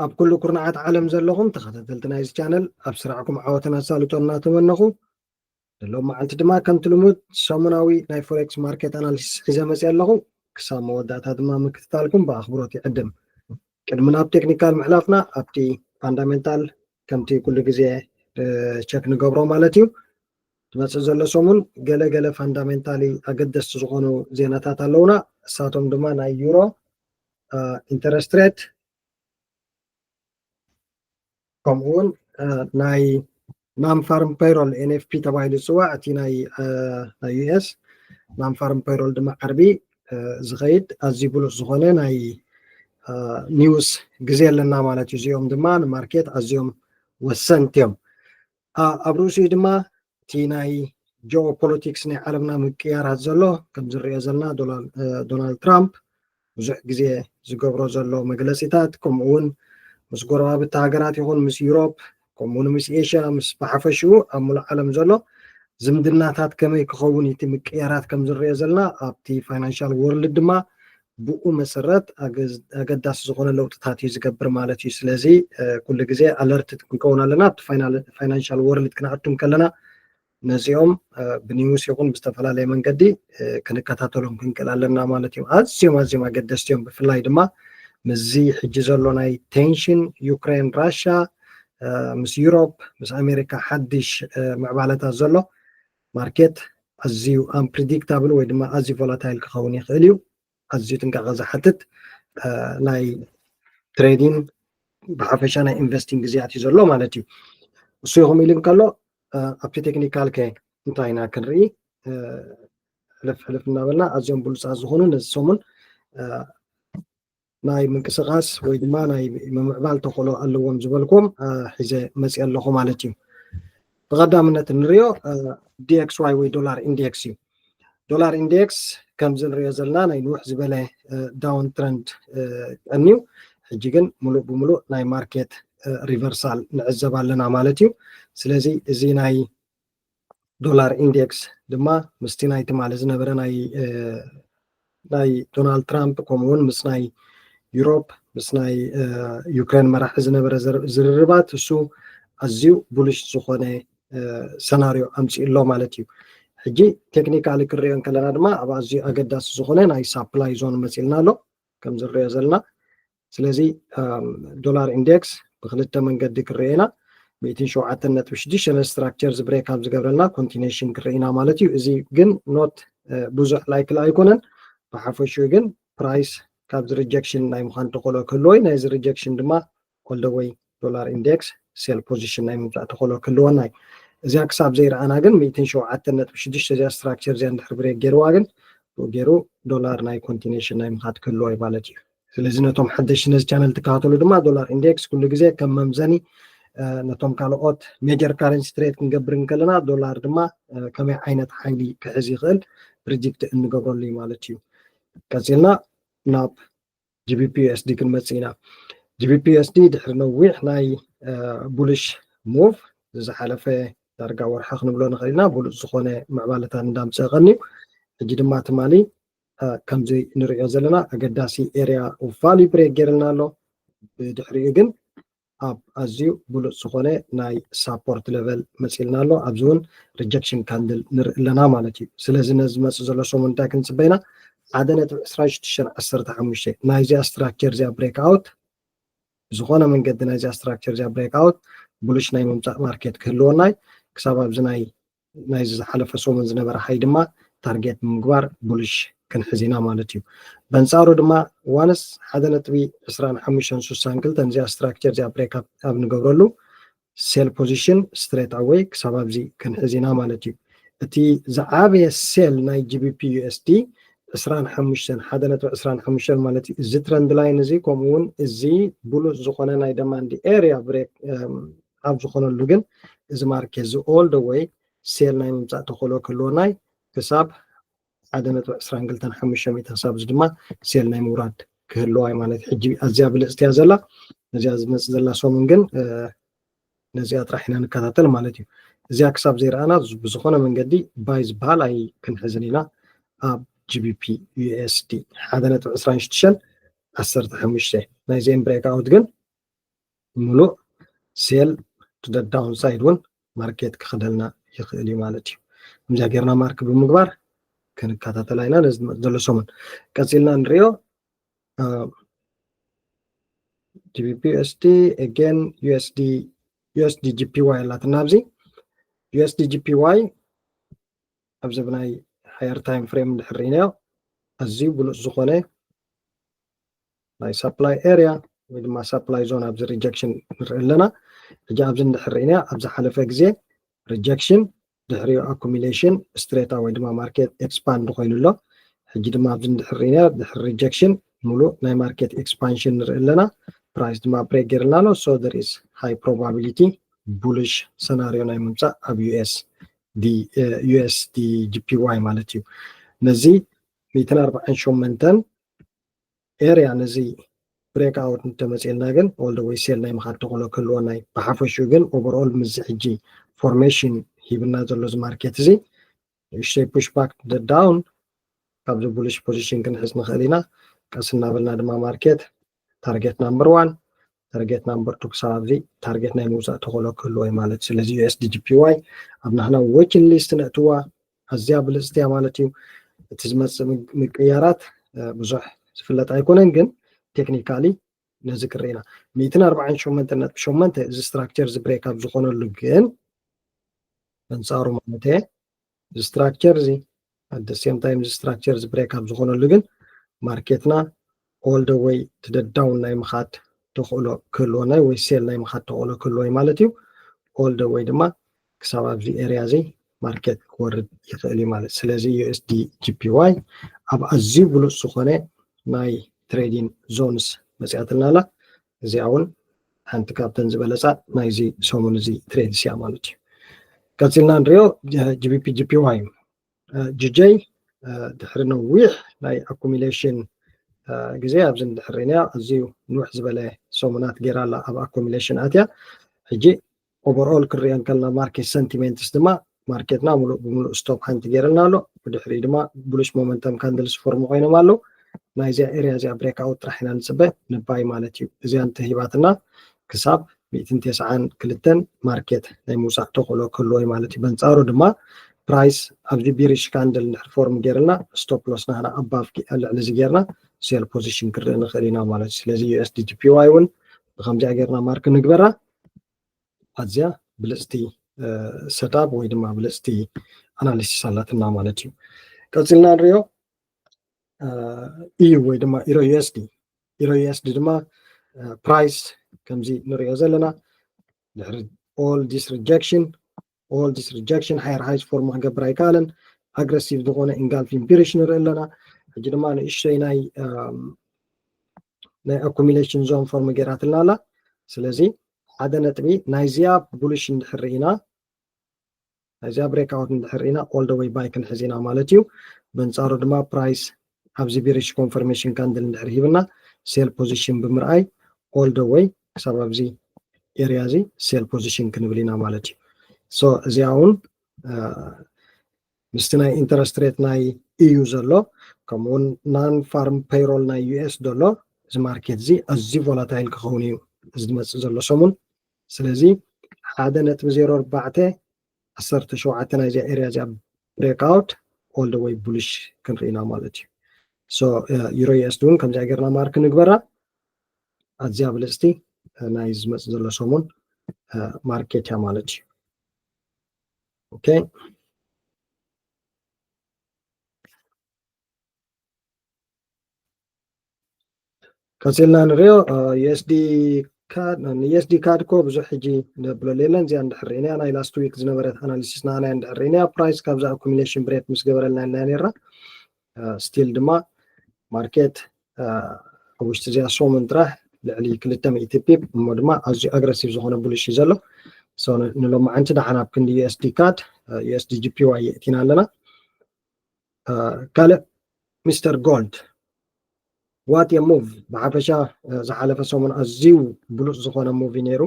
ኣብ ኩሉ ኩርናዓት ዓለም ዘለኹም ተኸታተልቲ ናይዚ ቻነል ኣብ ስራሕኩም ዓወትን ኣሳልጦን እናተመነኹ፣ ንሎም መዓልቲ ድማ ከምቲ ልሙድ ሰሙናዊ ናይ ፎሬክስ ማርኬት ኣናሊሲስ ሒዘ መፅእ ኣለኹ። ክሳብ መወዳእታ ድማ ምክትታልኩም ብኣኽብሮት ይዕድም። ቅድሚ ናብ ቴክኒካል ምሕላፍና ኣብቲ ፋንዳሜንታል ከምቲ ኩሉ ግዜ ቸክ ንገብሮ ማለት እዩ። ዝመፅእ ዘሎ ሰሙን ገለ ገለ ፋንዳሜንታሊ ኣገደስቲ ዝኾኑ ዜናታት ኣለውና። እሳቶም ድማ ናይ ዩሮ ኢንተረስት ሬት ከምኡውን ናይ ናን ፋርም ፔይሮል ኤንኤፍፒ ተባሂሉ ዝፅዋዕ እቲ ናይ ዩኤስ ናን ፋርም ፔይሮል ድማ ዓርቢ ዝኸይድ ኣዝዩ ብሉፅ ዝኾነ ናይ ኒውስ ግዜ ኣለና ማለት እዩ። እዚኦም ድማ ንማርኬት ኣዝዮም ወሰንቲ እዮም። ኣብ ርእሲኡ ድማ እቲ ናይ ጂኦፖለቲክስ ናይ ዓለምና ምቅያራት ዘሎ ከም ዝረኦ ዘለና ዶናልድ ትራምፕ ብዙሕ ግዜ ዝገብሮ ዘሎ መግለፂታት ከምኡ እውን ምስ ጎረባብቲ ሃገራት ይኹን ምስ ዩሮፕ ከምኡውን ምስ ኤሽያ ምስ ብሓፈሽኡ ኣብ ሙሉእ ዓለም ዘሎ ዝምድናታት ከመይ ክኸውን እቲ ምቅያራት ከም ዝረኦ ዘለና ኣብቲ ፋይናንሻል ወርልድ ድማ ብኡ መሰረት ኣገዳሲ ዝኾነ ለውጥታት እዩ ዝገብር ማለት እዩ። ስለዚ ኩሉ ግዜ ኣለርት ክንከውን ኣለና። ኣብቲ ፋይናንሻል ወርልድ ክንኣቱም ከለና ነዚኦም ብኒውስ ይኹን ብዝተፈላለየ መንገዲ ክንከታተሎም ክንክእል ኣለና ማለት እዩ። ኣዝዮም ኣዝዮም ኣገደስቲ እዮም። ብፍላይ ድማ ምስዚ ሕጂ ዘሎ ናይ ቴንሽን ዩክሬን ራሻ ምስ ዩሮፕ ምስ ኣሜሪካ ሓድሽ ምዕባለታት ዘሎ ማርኬት ኣዝዩ ኣምፕሪዲክታብል ወይ ድማ ኣዝዩ ቮላታይል ክኸውን ይኽእል እዩ። ኣዝዩ ጥንቃቐ ዝሓትት ናይ ትሬዲንግ ብሓፈሻ ናይ ኢንቨስቲንግ ግዜያት እዩ ዘሎ ማለት እዩ። እሱ ይኹም ኢሉ እንከሎ ኣብቲ ቴክኒካል ከ እንታይ ኢና ክንርኢ? ሕልፍ ሕልፍ እናበልና ኣዝዮም ብሉፃት ዝኾኑ ነዚ ሰሙን ናይ ምንቅስቃስ ወይ ድማ ናይ ምምዕባል ተኽእሎ ኣለዎም ዝበልኩም ሒዘ መፅእ ኣለኹ ማለት እዩ። ብቐዳምነት እንሪኦ ዲኤክስዋይ ወይ ዶላር ኢንዴክስ እዩ። ዶላር ኢንዴክስ ከምዚ ንሪኦ ዘለና ናይ ንውሕ ዝበለ ዳውን ትረንድ ቀንዩ ሕጂ ግን ሙሉእ ብሙሉእ ናይ ማርኬት ሪቨርሳል ንዕዘብ ኣለና ማለት እዩ። ስለዚ እዚ ናይ ዶላር ኢንዴክስ ድማ ምስቲ ናይ ትማሊ ዝነበረ ናይ ናይ ዶናልድ ትራምፕ ከምኡውን ምስ ናይ ዩሮፕ ምስ ናይ ዩክሬን መራሒ ዝነበረ ዝርርባት እሱ ኣዝዩ ቡልሽ ዝኾነ ሰናሪዮ ኣምፅኡ ኣሎ ማለት እዩ። ሕጂ ቴክኒካሊ ክንሪኦ እንከለና ድማ ኣብ ኣዝዩ ኣገዳሲ ዝኾነ ናይ ሳፕላይ ዞን መፂልና ኣሎ ከም ዝሪኦ ዘለና። ስለዚ ዶላር ኢንዴክስ ብክልተ መንገዲ ክረኤና ሚእትን ሸውዓተን ነጥቢ ሽዱሽተ ስትራክቸር ዝብሬክ ኣብ ዝገብረልና ኮንቲኔሽን ክረኢና ማለት እዩ። እዚ ግን ኖት ብዙሕ ላይክሊ ኣይኮነን። ብሓፈሽኡ ግን ፕራይስ ካብዚ ሪጀክሽን ናይ ምዃን ተኽእሎ ክህልዎ እዩ። ናይዚ ሪጀክሽን ድማ ኦልደወይ ዶላር ኢንዴክስ ሴል ፖዚሽን ናይ ምምፃእ ተኽእሎ ክህልወና እዩ። እዚኣ ክሳብ ዘይረኣና ግን ሚእትን ሸውዓተን ነጥቢ ሽዱሽተ እዚኣ ስትራክቸር እዚኣ እንድሕር ብሬክ ገይርዋ ግን ብኡ ገይሩ ዶላር ናይ ኮንቲኔሽን ናይ ምኻድ ክህልዎ እዩ ማለት እዩ። ስለዚ ነቶም ሓደሽቲ ነዚ ቻነል ትከታተሉ ድማ ዶላር ኢንዴክስ ኩሉ ግዜ ከም መምዘኒ ነቶም ካልኦት ሜጀር ካረንሲ ትሬድ ክንገብር እንከለና ዶላር ድማ ከመይ ዓይነት ሓይሊ ክሕዝ ይኽእል ፕሪዲክት እንገብረሉ እዩ ማለት እዩ። ቀፂልና ናብ ጂቢፒ ዩኤስዲ ክንመፅእ ኢና። ጂቢፒ ዩኤስዲ ድሕሪ ነዊሕ ናይ ቡልሽ ሙቭ ዝሓለፈ ዳርጋ ወርሒ ክንብሎ ንኽእል ኢና ብሉፅ ዝኾነ ምዕባለታት እንዳምፀእ ቀንዩ። ሕጂ ድማ ትማሊ ከምዚ ንሪኦ ዘለና ኣገዳሲ ኤርያ ኦፍ ቫልዩ ብሬክ ገይርልና ኣሎ። ብድሕሪኡ ግን ኣብ ኣዝዩ ብሉፅ ዝኾነ ናይ ሳፖርት ሌቨል መፂልና ኣሎ። ኣብዚ እውን ሪጀክሽን ካንድል ንርኢ ኣለና ማለት እዩ። ስለዚ ነዚ ዝመፅእ ዘሎ ሰሙን እንታይ ክንፅበ ኢና? ሓደ ነጥቢ ዕስራን ሽዱሽተን ዓሰርተ ሓሙሽተ ናይዚኣ ስትራክቸር እዚኣ ብሬክ ኣውት ብዝኾነ መንገዲ ናይዚኣ ስትራክቸር እዚኣ ብሬክ ኣውት ቡልሽ ናይ ምምፃእ ማርኬት ክህልወና እዩ። ክሳብ ኣብዚ ናይ ናይዚ ዝሓለፈ ሰሙን ዝነበረ ሃይ ድማ ታርጌት ብምግባር ቡልሽ ክንሕዝ ኢና ማለት እዩ። በንፃሩ ድማ ዋንስ ሓደ ነጥቢ ዕስራን ሓሙሽተን ስሳን ክልተን እዚኣ ስትራክቸር እዚኣ ብሬክ ኣብ ንገብረሉ ሴል ፖዚሽን ስትሬት ኣወይ ክሳብ ኣብዚ ክንሕዝ ኢና ማለት እዩ። እቲ ዝዓበየ ሴል ናይ ጂቢፒ ዩኤስዲ ዕስራን ሓሙሽተን ሓደ ነጥቢ ዕስራን ሓሙሽተን ማለት እዩ። እዚ ትረንድ ላይን እዚ ከምኡ እውን እዚ ብሉፅ ዝኾነ ናይ ደማንድ ኤርያ ብሬክ ኣብ ዝኾነሉ ግን እዚ ማርኬት እዚ ኦል ደ ወይ ሴል ናይ ምምፃእ ተኽእሎ ክህልወና እዩ። ክሳብ ሓደ ነጥቢ ዕስራን ክልተን ሓሙሽተ ሚእቲ ክሳብ እዚ ድማ ሴል ናይ ምውራድ ክህልዋ እዩ ማለት እዩ። ሕጂ ኣዝያ ብልፅቲ እያ ዘላ። ነዚኣ ዝመፅእ ዘላ ሰሙን ግን ነዚኣ ጥራሕ ኢና ንከታተል ማለት እዩ። እዚኣ ክሳብ ዘይረኣና ብዝኾነ መንገዲ ባይ ዝበሃል ኣይክንሕዝን ኢና ኣብ ጂቢፒ ዩኤስዲ ሓደ ነጥቢ ዕስራን ሽዱሽተን ዓሰርተ ሓሙሽተ ናይዚአን ብሬክ ኣውት ግን ሙሉእ sell to the downside እውን market ክኸደልና ይኽእል እዩ ማለት እዩ። ከምዚኣ ጌርና mark ብምግባር ክንከታተላ ኢና ነዚ ዘሎ ሰሙን። ቀፂልና ንሪኦ። GBP USD, again USD USD JPY ኣላትና ኣብዚ። USD JPY ኣብዚ ብናይ higher time frame እንድሕር ርኢናዮ ኣዝዩ ብሉፅ ዝኾነ ናይ supply area ወይ ድማ supply zone ኣብዚ rejection ንርኢ ኣለና። ሕጂ ኣብዚ እንድሕር ርኢናዮ ኣብ ዝሓለፈ ግዜ rejection ድሕሪኡ accumulation straight ወይ ድማ market expand ኮይኑ ኣሎ። ሕጂ ድማ ኣብዚ እንድሕር ርኢናዮ ድሕሪ rejection ሙሉእ ናይ market expansion ንርኢ ኣለና። Price ድማ break ገይርልና ኣሎ። So there is high probability bullish scenario ናይ ምምፃእ ኣብ US USD JPY ማለት እዩ። ነዚ ሚእትን ኣርባዓን ሸሞንተን area ነዚ breakout እንተመፅልና ግን all the way sell ናይ ምኻድ ተኽእሎ ክህልዎ ናይ ብሓፈሽኡ ግን overall ምስዚ ሕጂ formation ሂብና ዘሎ እዚ market እዚ ንእሽተይ push back down ካብዚ bullish position ክንሕዝ ንኽእል ኢና። ቀስ እናበልና ድማ market target number one target number two ክሳብ ኣብዚ target ናይ ምውፃእ ተኽእሎ ክህልዎ እዩ ማለት። ስለዚ USD JPY ኣብ ናህና watching list ነእትዋ ኣዝያ ብልፅቲ እያ ማለት እዩ። እቲ ዝመፅእ ምቅያራት ብዙሕ ዝፍለጥ ኣይኮነን፣ ግን technically ነዚ ክርኢ ኢና። ሚእትን ኣርባዓን ሸሞንተ ነጥቢ ሸሞንተ እዚ structure እዚ break ኣብ ዝኾነሉ ግን ኣንፃሩ ማለት እዚ structure እዚ at the same time እዚ structure እዚ break ኣብ ዝኾነሉ ግን market ና all the way to the down ናይ ምኻድ ተኽእሎ ክህልዎ ናይ ወይ sell ናይ ምኻድ ተኽእሎ ክህልዎ እዩ ማለት እዩ። All the way ድማ ክሳብ ኣብዚ area እዚ market ክወርድ ይኽእል እዩ ማለት። ስለዚ USD JPY ኣብ ኣዝዩ ብሉፅ ዝኾነ ናይ trading zones መፅኣትና ኣላ። እዚኣ እውን ሓንቲ ካብተን ዝበለፃ ናይዚ ሰሙን እዚ trades እያ ማለት እዩ። ቀፂልና ንሪኦ GBP JPY እዩ። GJ ድሕሪ ነዊሕ ናይ accumulation ግዜ ኣብዚ እንድሕር ርኢናያ ኣዝዩ ንውሕ ዝበለ ሰሙናት ገይራ ኣላ ኣብ accumulation ኣትያ። ሕጂ overall ክንሪኦ እንከልና market sentiments ድማ market ና ሙሉእ ብሙሉእ stop ሓንቲ ገይርልና ኣሎ። ብድሕሪኡ ድማ bullish momentum candles form ኮይኖም ኣለዉ። ናይዚኣ area እዚኣ breakout ጥራሕ ኢና ንፅበ ንባይ ማለት እዩ። እዚኣ እንተሂባትና ክሳብ ሚእትን ተስዓን ክልተን market ናይ ምውፃእ ተኽእሎ ክህልዎ እዩ ማለት እዩ። በንፃሩ ድማ price ኣብዚ bearish candle እንድሕር form ገይርልና stop loss ናህና above ልዕሊ እዚ ገይርና sell position ክርኢ ንኽእል ኢና ማለት እዩ። ስለዚ USD JPY እውን ብከምዚኣ ገይርና mark ንግበራ። ኣዝያ ብልፅቲ setup ወይ ድማ ብልፅቲ analysis ኣላትና ማለት እዩ። ቀፂልና ንሪኦ EU ወይ ድማ Euro USD። Euro USD ድማ price ከምዚ ንሪኦ ዘለና ድሕሪ all this rejection all this rejection higher highs form ክገብር ኣይከኣለን። Aggressive ዝኾነ engulfing bearish ንርኢ ኣለና። ሕጂ ድማ ንእሽተይ ናይ ናይ accumulation zone form ገይራትልና ኣላ። ስለዚ ሓደ ነጥቢ ናይዚኣ bullish እንድሕር ርኢና ናይዚኣ breakout እንድሕር ርኢና all the way buy ክንሕዝ ኢና ማለት እዩ። በንፃሩ ድማ price ኣብዚ bearish confirmation candle እንድሕር ሂብና sell position ብምርኣይ all the way ክሳብ ኣብዚ area እዚ sell position ክንብል ኢና ማለት እዩ። So እዚኣ እውን ምስቲ ናይ interest rate ናይ EU ዘሎ ከምኡውን non farm payroll ናይ US ዘሎ እዚ market እዚ ኣዝዩ volatile ክኸውን እዩ እዚ ዝመፅእ ዘሎ ሰሙን። ስለዚ ሓደ ነጥቢ ዜሮ ኣርባዕተ ዓሰርተ ሸውዓተ ናይዚኣ area እዚኣ breakout all the way bullish ክንርኢ ኢና ማለት እዩ። So Euro USD እውን ከምዚኣ ጌርና mark ንግበራ። ኣዝያ ብልፅቲ ናይ ዝመፅእ ዘሎ ሰሙን market እያ ማለት እዩ። Okay። ቀፂልና ንሪኦ USD CAD። ን USD CAD እኮ ብዙሕ ሕጂ ነብለሉ የለን። እዚኣ እንድሕር ርኢናያ ናይ last week ዝነበረት analysis ናህና እንድሕር ርኢናያ price ካብዛ accumulation break ምስ ገበረልና ኢና ነርና። Still ድማ market ኣብ ውሽጢ እዚኣ ሰሙን ጥራሕ ልዕሊ ክልተ ሚእቲ pip እሞ ድማ ኣዝዩ aggressive ዝኾነ bullish እዩ ዘሎ። ንሎማዓንቲ ደሓን ኣብ ክንዲ USD CAD USD JPY የእቲና ኣለና። ካልእ ሚስተር ጎልድ what a move። ብሓፈሻ ዝሓለፈ ሰሙን ኣዝዩ ብሉፅ ዝኾነ move እዩ ነይሩ።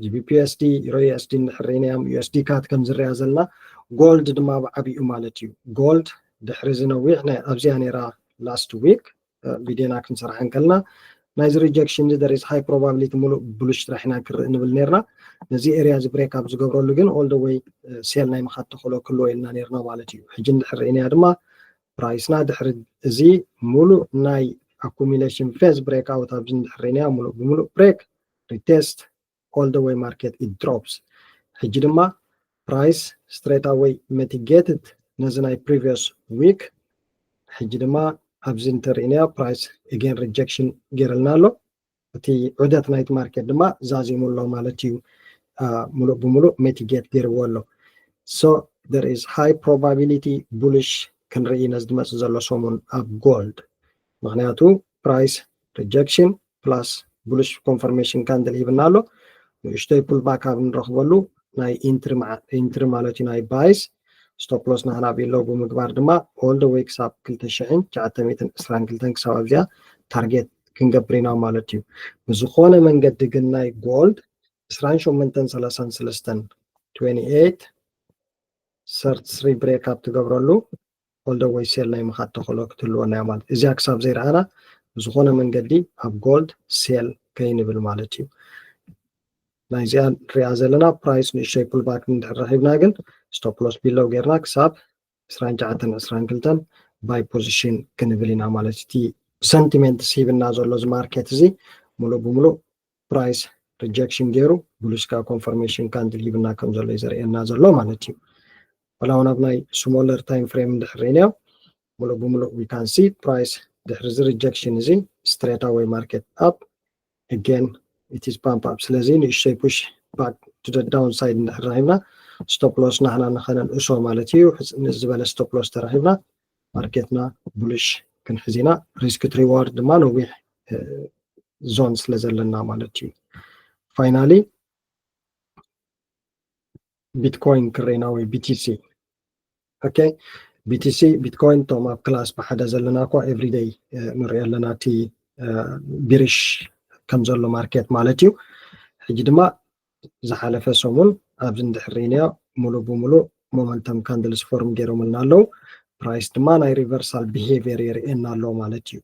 GBP USD፣ Euro USD እንድሕር ርኢናዮም USD CAD ከም ዝረኣ ዘለና ጎልድ ድማ ብዓብኡ ማለት እዩ። ጎልድ ድሕሪ እዚ ነዊሕ ናይ ኣብዚኣ ነይራ last week ቪድዮና ክንሰርሓ እንከልና ናይዚ rejection እዚ there is high probability ሙሉእ bullish ጥራሕ ኢና ክርኢ ንብል ነርና። ነዚ area እዚ break up ዝገብረሉ ግን all the way sell ናይ ምኻድ ተኽእሎ ክህልዎ ኢልና ነርና ማለት እዩ። ሕጂ እንድሕር ርኢናያ ድማ price ና ድሕሪ እዚ ሙሉእ ናይ accumulation phase break out ኣብዚ እንድሕር ርኢናያ ሙሉእ ብሙሉእ break retest all the way market it drops። ሕጂ ድማ price straight away mitigated ነዚ ናይ previous week። ሕጂ ድማ ኣብዚ እንተርኢናዮ price again rejection ገይርልና ኣሎ። እቲ ዑደት ናይቲ market ድማ ዛዚሙ ኣሎ ማለት እዩ። ሙሉእ ብሙሉእ mitigate ገይርዎ ኣሎ። So there is high probability bullish ክንርኢ ነዚ ዝመፅእ ዘሎ ሰሙን ኣብ gold። ምክንያቱ price rejection plus bullish confirmation candle ሂብና ኣሎ። ንእሽተይ pullback ኣብ ንረኽበሉ ናይ entry ማለት እዩ ናይ buys stop loss ናህና below ብምግባር ድማ all the way ክሳብ ክልተ ሽሕን ትሽዓተ ሚእትን ዕስራን ክልተን ክሳብ ኣብዚኣ target ክንገብር ኢና ማለት እዩ። ብዝኾነ መንገዲ ግን ናይ gold ዕስራን ሸሞንተን ሰላሳን ሰለስተን twenty eight thirty three break up ትገብረሉ all the way sell ናይ ምኻድ ተኽእሎ ክትህልወና እያ ማለት እዚኣ ክሳብ ዘይረኣና ብዝኾነ መንገዲ ኣብ gold sell ከይንብል ማለት እዩ። ናይዚኣ ንሪኣ ዘለና price ንእሽተይ pullback እንድሕር ረኺብና ግን stop loss below ጌርና ክሳብ ዕስራን ትሽዓተን ዕስራን ክልተን buy position ክንብል ኢና ማለት እቲ sentiment ሂብና ዘሎ እዚ market እዚ ሙሉእ ብሙሉእ price rejection ገይሩ bullish ከዓ confirmation candle ሂብና ከም ዘሎ እዩ ዘርእየና ዘሎ ማለት እዩ። ዋላ እውን ኣብ ናይ smaller time frame እንድሕር ርኢናዮ ሙሉእ ብሙሉእ we can see price ድሕሪ እዚ rejection እዚ straight away market up again it is pump up። ስለዚ ንእሽተይ push back to the downside እንድሕር ረኺብና stop loss ናህና ንኸነንእሶ ማለት እዩ። ሕፅን ዝበለ stop loss ተረኺብና market ና bullish ክንሕዝ ኢና። Risk to reward ድማ ነዊሕ zone ስለ ዘለና ማለት እዩ። Finally Bitcoin ክርኢና ወይ BTC okay BTC Bitcoin እቶም ኣብ class ብሓደ ዘለና እኳ everyday ንሪኦ ኣለና እቲ bearish ከም ዘሎ market ማለት እዩ። ሕጂ ድማ ዝሓለፈ ሰሙን ኣብዚ እንድሕር ርኢናዮ ሙሉእ ብሙሉእ momentum candles form ገይሮምልና ኣለዉ። Price ድማ ናይ reversal behavior የርእየና ኣሎ ማለት እዩ።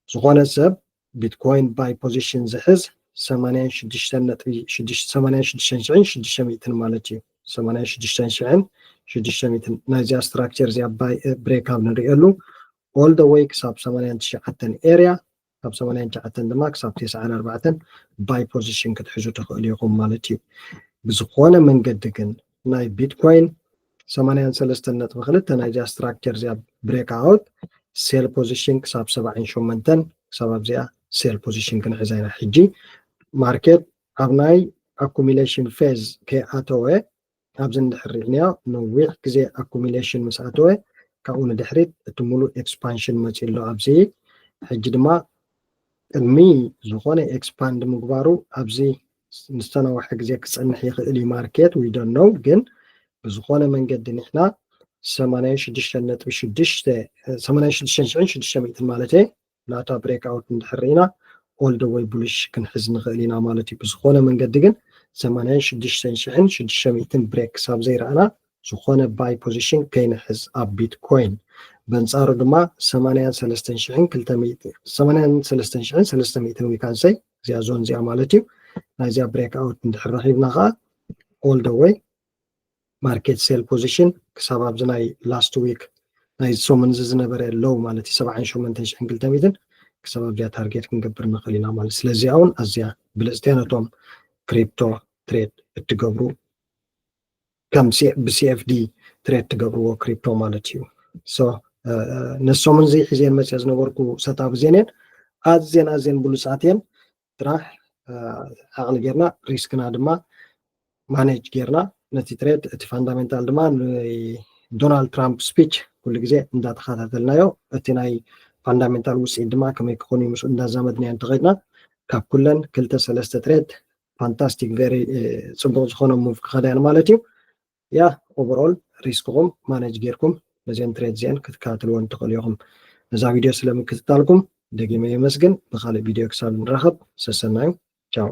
ዝኾነ ሰብ Bitcoin buy position ዝሕዝ ሰማንያን ሽዱሽተን ሽሕን ሽዱሽተ ሚእትን ማለት እዩ። ሰማንያን ሽዱሽተ ሽሕን ሽዱሽተ ሚእትን ናይዚኣ structure እዚኣ break up ንሪእየሉ all the way ክሳብ ሰማንያን ትሽዓተን area ካብ ሰማንያን ትሽዓተን ድማ ክሳብ ተስዓን ኣርባዕተን buy position ክትሕዙ ትኽእሉ ኢኹም ማለት እዩ። ብዝኾነ መንገዲ ግን ናይ Bitcoin ሰማንያን ሰለስተን ነጥቢ ክልተ ናይዚኣ structure እዚኣ break out sell position ክሳብ ሰብዓን ሸሞንተን ክሳብ ኣብዚኣ sell position ክንሕዛ ኢና። ሕጂ market ኣብ ናይ accumulation phase ከይኣተወ ኣብዚ እንድሕር ርኢናዮ ነዊሕ ግዜ accumulation ምስ ኣተወ ካብኡ ንድሕሪት እቲ ሙሉእ expansion መፂኡ ኣሎ። ኣብዚ ሕጂ ድማ ቅድሚ ዝኾነ expand ምግባሩ ኣብዚ ንዝተናውሐ ግዜ ክፀንሕ ይኽእል እዩ market we don't know። ግን ብዝኾነ መንገዲ ንሕና ሰማንያን ሽዱሽተን ነጥቢ ሽዱሽተ ሰማንያን ሽዱሽተ ሽሕን ሽዱሽተ ሚእትን ማለት ናታ break out እንድሕር ርኢና all the way bullish ክንሕዝ ንኽእል ኢና ማለት እዩ። ብዝኾነ መንገዲ ግን ሰማንያን ሽዱሽተ ሽሕን ሽዱሽተ ሚእትን break ክሳብ ዘይረኣና ዝኾነ buy position ከይንሕዝ ኣብ Bitcoin። በንፃሩ ድማ ሰማንያን ሰለስተን ሽሕን ክልተ ሚእቲ ሰማንያን ሰለስተን ሽሕን ሰለስተ ሚእትን we can say እዚኣ zone እዚኣ ማለት እዩ። ናይዚኣ break out እንድሕር ረኺብና ከዓ all the way market sell position ክሳብ ኣብዚ ናይ last week ናይ ሰሙን እዚ ዝነበረ low ማለት እዩ ሰብዓን ሸሞንተን ሽሕን ክልተ ሚእትን ክሳብ ኣብዚኣ target ክንገብር ንኽእል ኢና ማለት። ስለዚኣ እውን ኣዝያ ብልፅቲ እያ ነቶም crypto trade እትገብሩ ከም ብ CFD trade ትገብርዎ crypto ማለት እዩ። So ነዚ ሰሙን እዚ ሒዘን መፅየ ዝነበርኩ setup እዚኤን እየን። ኣዝየን ኣዝየን ብሉፃት እየን። ጥራሕ ዓቕሊ ጌርና risk ና ድማ manage ጌርና ነቲ trade እቲ fundamental ድማ ዶናልድ ትራምፕ speech ኩሉ ግዜ እንዳተኸታተልናዮ እቲ ናይ fundamental ውፅኢት ድማ ከመይ ክኾን እዩ ምስኡ እንዳዛመድናዮ እንተኸድና ካብ ኩለን ክልተ ሰለስተ trade fantastic very ፅቡቕ ዝኾነ move ክኸዳ እየን ማለት እዩ። ያ overall risk ኹም manage ጌርኩም ነዚአን trade እዚአን ክትከታተልወን ትኽእሉ ኢኹም። ነዛ video ስለምክትታልኩም ደጊመ የመስግን። ብኻልእ video ክሳብ ንራኸብ ሰሰናዩ። ቻው።